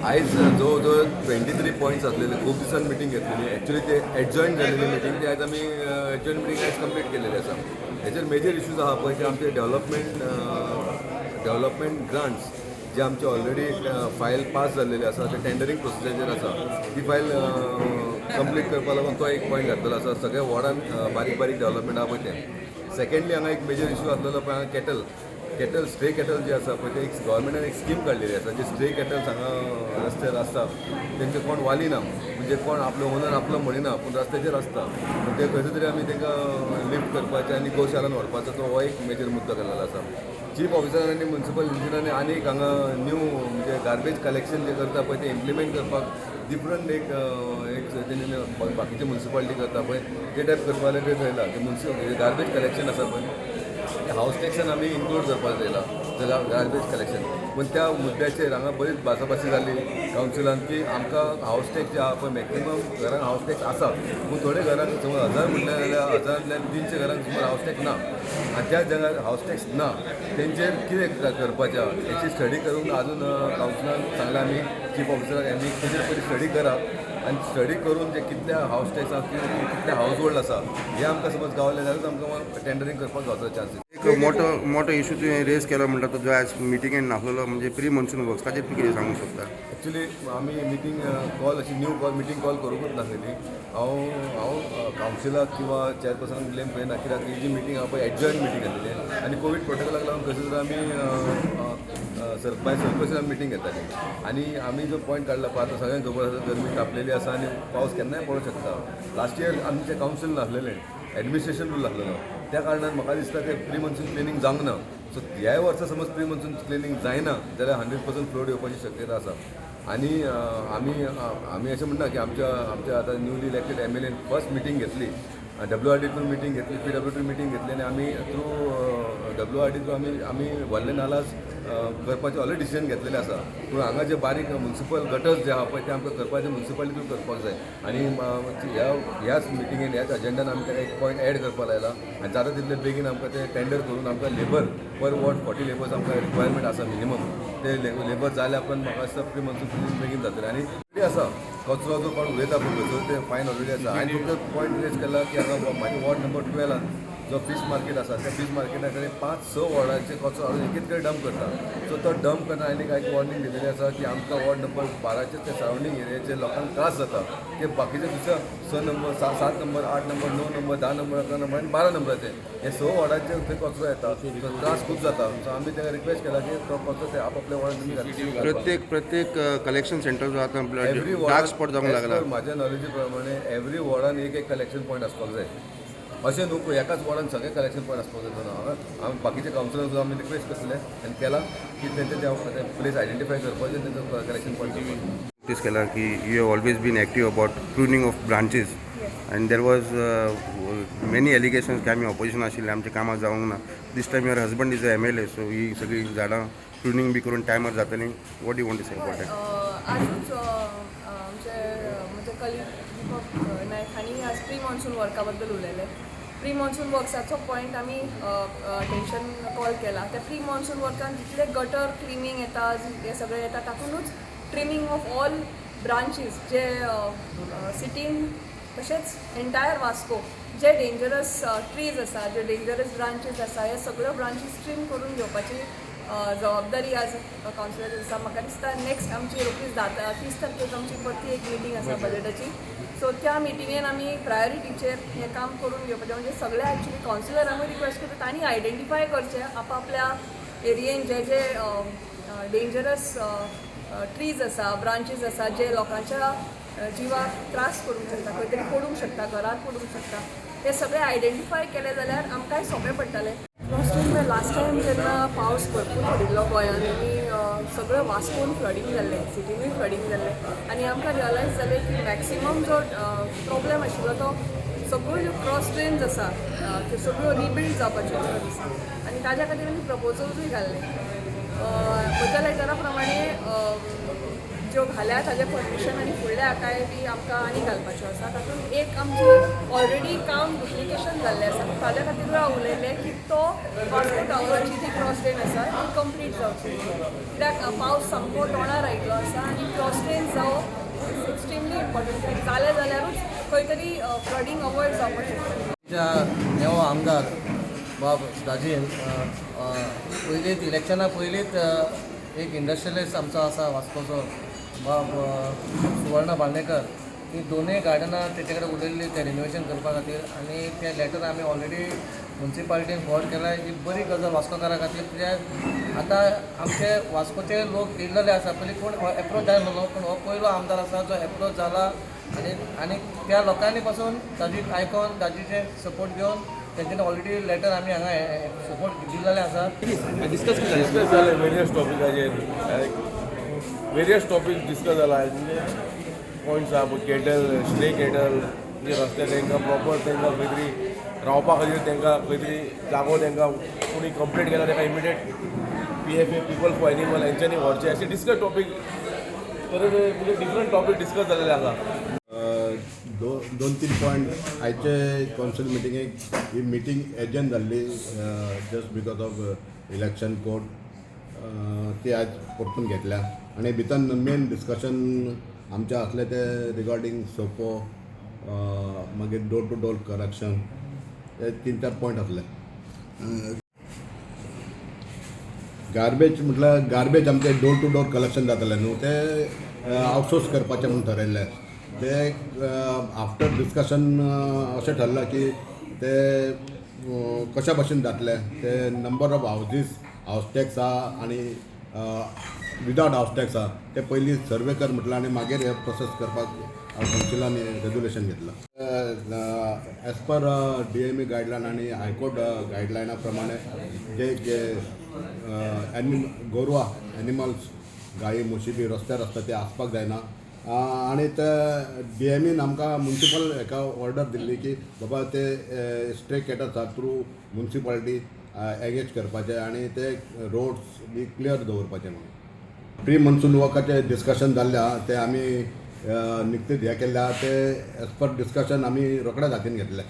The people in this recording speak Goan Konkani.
आयज जवळ जवळ 23 पॉयंट्स आसलेले. खूब दिसान मिटींग घेतलेली. एक्चुली ते एडजॉईन जालेली मिटींग, ती आयज आमी एडजॉईन मिटींग आयज कंप्लीट केलेली आसा. हेचेर मेजर इश्यूज आहा पळय, ते आमचे डेव्हलपमेंट ग्रांट्स जे आमचे ऑलरेडी फायल पास जाल्लेले आसा, ते टेंडरींग प्रोसिजर आसा, ती फायल कंप्लीट करपा लागून तो एक पॉयंट घातलेलो आसा. सगळ्या वॉर्डान बारीक बारीक डेव्हलपमेंट आहा पळय तें. सेकंडली, हांगा एक मेजर इश्यू आसलेलो पळय, हांगा कॅटल कॅटल स्ट्रे कॅटल जे आसा पळय, ते एक गव्हर्मेंटान एक स्कीम काडलेली आसा. जे स्ट्रे कॅटल्स हांगा रस्त्यार आसता, तेंचे कोण वाली ना, म्हणजे कोण आपलो ओनर आपलो म्हणिना, पूण रस्त्याचेर आसता. पूण ते खंयसर तरी आमी तांकां लिफ्ट करपाचें आनी गोशालान व्हरपाचो, तो हो एक मेजर मुद्दो केलेलो आसा. चीफ ऑफिसरान आनी मुन्सिपल इंजिनियरांनी आनी हांगा न्यू म्हणजे गार्बेज कलेक्शन जे करता पळय, ते इम्प्लिमेंट करपाक डिफरंट एक एक तेणी बाकीचे मुन्सिपालिटी करता पळय, ते टायप करपा जाल्यार ते थरयला की मुन्सिपल गार्बेज कलेक्शन आसा पळय, हावस टॅक्सान आमी इन्क्लूड करपाक जायला गार्बेज कलेक्शन. पूण त्या मुद्द्याचेर हांगा बरीच भासाभाशी जाली कावन्सिलान की आमकां हावस टॅक्स जे आहा पळय, मॅक्सिमम घरांक हावस टॅक्स आसा, पूण थोडे घरांक, समज 1000 म्हणल्यार जाल्यार 1000तल्यान 300 घरांक सुमार हावस टॅक्स ना. आनी त्या जांकां हावस टॅक्स ना तेंचेर कितें करपाचें आहा, हेची स्टडी करूंक अजून कावन्सिलान सांगलें आमी चीफ ऑफिसराक, आनी तेजेर पयलीं स्टडी करा आनी स्टडी करून जे कितले हावस टॅक्स आहा, कितले हावस होल्ड आसा, हे आमकां समज गावले जाल्यार आमकां टेंडरींग करपाक गावतलो चान्सीस. एक मोठो मोठो इशू तुवें रेज केलो म्हणटा, तो जो आयज मिटिंगेन नासलेलो, म्हणजे प्री मॉन्सून वर्क्स, ताचेर तूं कितें सांगूंक शकता? एक्चुली आमी मिटींग कॉल अशी न्यू कॉल मिटींग कॉल करूंकूच नासलेली. हांव हांव कावन्सिलाक किंवा चेअरपर्सनाक ब्लेम करिना, कित्याक ही जी मिटींग आहा पळय, एडजॉईन मिटींग आसलेली आनी कोवीड प्रोटोकॉलाक लागून खंयसर तर आमी बाय सरपंच मिटींग घेताली. आनी आमी जो पॉयंट काडला पळय, आतां सगळ्यांक खबर आसा, गरमी तापलेली आसा आनी पावस केन्नाय पडूंक शकता. लास्ट इयर आमचें कावन्सील नासलेलें, एडमिनिस्ट्रेशन रूल आसलेलो, त्या कारणान म्हाका दिसता ते प्री मॉन्सून क्लिनींग जावंक ना. सो ह्याय वर्सा समज प्री मॉन्सून क्लिनींग जायना जाल्यार 100% फ्लड येवपाची शक्यता आसा. आनी आमी अशें म्हणना की आमच्या आमच्या आतां न्यूली इलेक्टेड एमएलएन फर्स्ट मिटींग घेतली, W R D through meeting घेतली, पीडब्ल्यू डी मिटींग घेतली आनी आमी थ्रू डब्ल्यूआरडी थ्रू आमी आमी व्हडले नालास करपाचे ऑलरेडी डिसिजन घेतलेले आसा. पूण हांगा जे बारीक मुन्सिपल गटर्स जे आहा पळय, ते आमकां करपाचे मुन्सिपालिटी थ्रू करपाक जाय. आनी ह्याच मिटिंगेन, ह्याच अजेंडान आमी ताका एक पॉयंट एड करपाक लायला आनी जाता तितले बेगीन आमकां ते टेंडर करून आमकां लेबर पर वॉर्ड 40 लेबर्स आमकां रिक्वायरमेंट आसा मिनिमम. ते लेबर जाल्या उपरांत म्हाका दिसता प्री मॉन्सून क्लिनींग बेगीन जातलें. आनी आसा कचरो जो कोण उडयता पळय थंयसर, ते फायन ऑलरेडी आसा. हांवें फक्त पॉयंट रेज केला की हांगा म्हाज्या वॉर्ड नंबर 12न जो फीश मार्केट आसा, त्या फीश मार्केटा कडेन पांच स वॉर्डांचे कचरो हाडून एकेच कडेन डंप करता. सो तो डंप करतना आनी एक वॉर्निंग दिलेली आसा की आमकां वॉर्ड नंबर 12चे ते सरावंडींग एरियाचे लोकांक त्रास जाता की बाकीचे दुसऱ्या स number, 7 number, 8 number, 9 number, 10 number, 11 number आनी 12 नंबराचे हे स वॉर्डांचे थंय कचरो येता, सो त्रास खूब जाता. सो आमी तांकां रिक्वेस्ट केला की तो कचरो ते आपआपल्या वॉर्डान तुमी घालपाक. प्रत्येक प्रत्येक कलेक्शन सेंटर जो आतां एवरी डार्क स्पॉट जावंक लागला. माझ्या नॉलेजी प्रमाणे एवरी वॉर्डान एक एक कलेक्शन पॉयंट आसपाक जाय. अशें न्हू एकाच वॉर्डान सगळे कलेक्शन पॉयंट आसपाक जाय. हांगा आमी बाकीचे कावन्सिलर सुद्दां आमी रिक्वेस्ट करतले आनी केला की तेंचे ते प्लेस आयडेंटिफाय करपाचें, तेंचो कलेक्शन पॉयंट करपाचें. नोटीस केला की you have always been active about pruning of branches and there was many allegations की आमी ऑपोजिशन आशिल्ले, आमचें कामां जावंक ना. This time your husband is a MLA, so ही सगळी झाडां प्रुनींग बी करून टायमार जातली. What you want to say about that? आजूच आमचे म्हजे कलीग दीपक नायक हांणी आज प्री मॉन्सून वर्का बद्दल उलयले. प्री मॉन्सून वर्क्साचो पॉयंट आमी अटेन्शन कॉल केला. त्या प्री मॉन्सून वर्कान जितले गटर क्लिनींग येता, हें सगळें येता, तातूंतच ट्रिमींग ऑफ ऑल ब्रांचीस जे सिटीन तशेंच एंटायर वास्को जे डेंजरस ट्रीज आसा, जे डेंजरस ब्रांचीस आसा, हे सगळ्यो ब्रांचीस ट्रीम करून घेवपाची जबाबदारी आज कावन्सिलर आसा. म्हाका दिसता नेक्स्ट आमची रोखडीच 30 तारखेक आमची परती एक मिटींग आसा बजेटाची. सो त्या मिटिंगेन आमी प्रायोरिटीचेर हें काम करून घेवपाचें. म्हणजे सगळे एक्चुली कावन्सिलरांकूय रिक्वेस्ट करता, तांणी आयडेंटिफाय करचें आपापल्या एरियेन जे जे डेंजरस ट्रीज आसा, ब्रांचीस आसा, जे लोकांच्या जिवाक त्रास करूंक शकता, खंय तरी पडूंक शकता, घरात पडूंक शकता, ते सगळे आयडेंटिफाय केले जाल्यार आमकांय सोंपें पडटलें. लास्ट टायम जेन्ना पावस भरपूर पडिल्लो गोंयांत आनी सगळें वास्कोन फ्लडींग जाल्लें, सिटीनूय फ्लडींग जाल्लें आनी आमकां रियलायज जालें की मॅक्सिमम जो प्रॉब्लेम आशिल्लो तो सगळ्यो ज्यो क्रॉस ड्रेन्स आसा, त्यो सगळ्यो रिबिल्ड जावपाच्यो गरज आसा आनी ताज्या खातीर आमी प्रपोजल्सूय घाल्ले. म्हज्या लेटरा प्रमाणे ज्यो घाल्या ताजें परमिशन आनी फुडल्या हाकाय बी आमकां आनी घालपाच्यो आसा. तातूंत एक आमची ऑलरेडी काम डुप्लिकेशन जाल्लें आसा, ताज्या खातीरूय हांव उलयलें की तो वास्को टावराची जी क्रॉस ड्रेन आसा ती कंप्लीट जावची, कित्याक पावस सामको तोंडार आयिल्लो आसा आनी क्रॉस ड्रेन्स जावप is extremely important, कित्याक जालें जाल्यारूच खंय तरी फ्लडींग अवॉयड जावपाक शकता. आमच्या नवो आमदार बाब दाजीन पयलींच, इलेक्शना पयलींच एक इंडस्ट्रियलिस्ट आमचो आसा वास्कोचो, बाब सुवर्ण बांदेकर, ती दोनूय गार्डनां तेचे कडेन उलयल्ली तें रिनोवेशन करपा खातीर आनी तें लेटर आमी ऑलरेडी मुन्सिपालिटीन फॉरवर्ड केला. ही बरी गजाल वास्कोकारा खातीर, कित्याक आतां आमचे वास्कोचे लोक येयल्ले आसा. पयलीं कोण एप्रोच जायनासलो, पूण हो पयलो आमदार आसा जो एप्रोच जाला आनी आनी त्या लोकांनी पासून ताजी आयकोन, ताजीचे सपोर्ट घेवन तेंच्यांनी ऑलरेडी लेटर आमी हांगा सपोर्ट दिल्लेले आसा. डिस्कस जालें वेरियस टॉपिकाचेर. वेरियस टॉपिक डिस्कस जाला. म्हणजे पॉयंट्स आहा पळय, कॅटल, स्ट्रे कॅटल, म्हणजे रस्त्यार तांकां प्रॉपर तांकां खंय तरी रावपा खातीर तांकां खंय तरी जागो, तांकां कोणी कंप्लेंट केला ताका immediate PFA, People for Animal हेंच्यांनी व्हरचें, अशें डिस्कस टॉपीक परत, म्हणजे डिफरंट टॉपीक डिस्कस जालेले आसा. दोन तीन पॉयंट आयचे कौन्सिल मिटिंगेक. ही मिटींग एजन जाल्ली just because of election code, ती आयज परतून घेतल्या आनी भितर मेन डिस्कशन आमचें आसलें तें रिगार्डींग सोपो, मागीर डोर टू डोर कलेक्शन, हे तीन चार पॉयंट आसले. गार्बेज म्हटल्यार गार्बेज आमचें डोर टू डोर कलेक्शन जातालें न्हू, तें आउटसोर्स करपाचें म्हूण ठरयल्लें. तें आफ्टर डिस्कशन अशें ठरलां की तें कशा भशेन जातलें, तें number of houses, house tax आहा आनी विदाउट हावस टॅक्स आहा, ते पयलीं सर्वे कर म्हटलें आनी मागीर हे प्रोसेस करपाक कावन्सिलान रेजोल्युशन घेतलां. As per DME guideline आनी हायकोर्ट गायडलायना प्रमाणे जे जे गोरवां, एनिमल्स, गायी, म्हशी बी रस्त्यार आसता ते आसपाक जायना आनी ते डीएमईन आमकां मुन्सिपल हेका ऑर्डर दिल्ली की बाबा ते स्ट्रे कॅटल्स आहा, थ्रू मुन्सिपालिटी एंगेज करपाचे आनी ते रोड्स बी क्लियर दवरपाचे म्हणून. प्री मॉन्सून वर्काचे डिस्कशन जाल्लें आहा, ते आमी निकतीच हें केल्लें आहा, ते एज पर डिस्कशन आमी रोखडेच हातीन घेतले.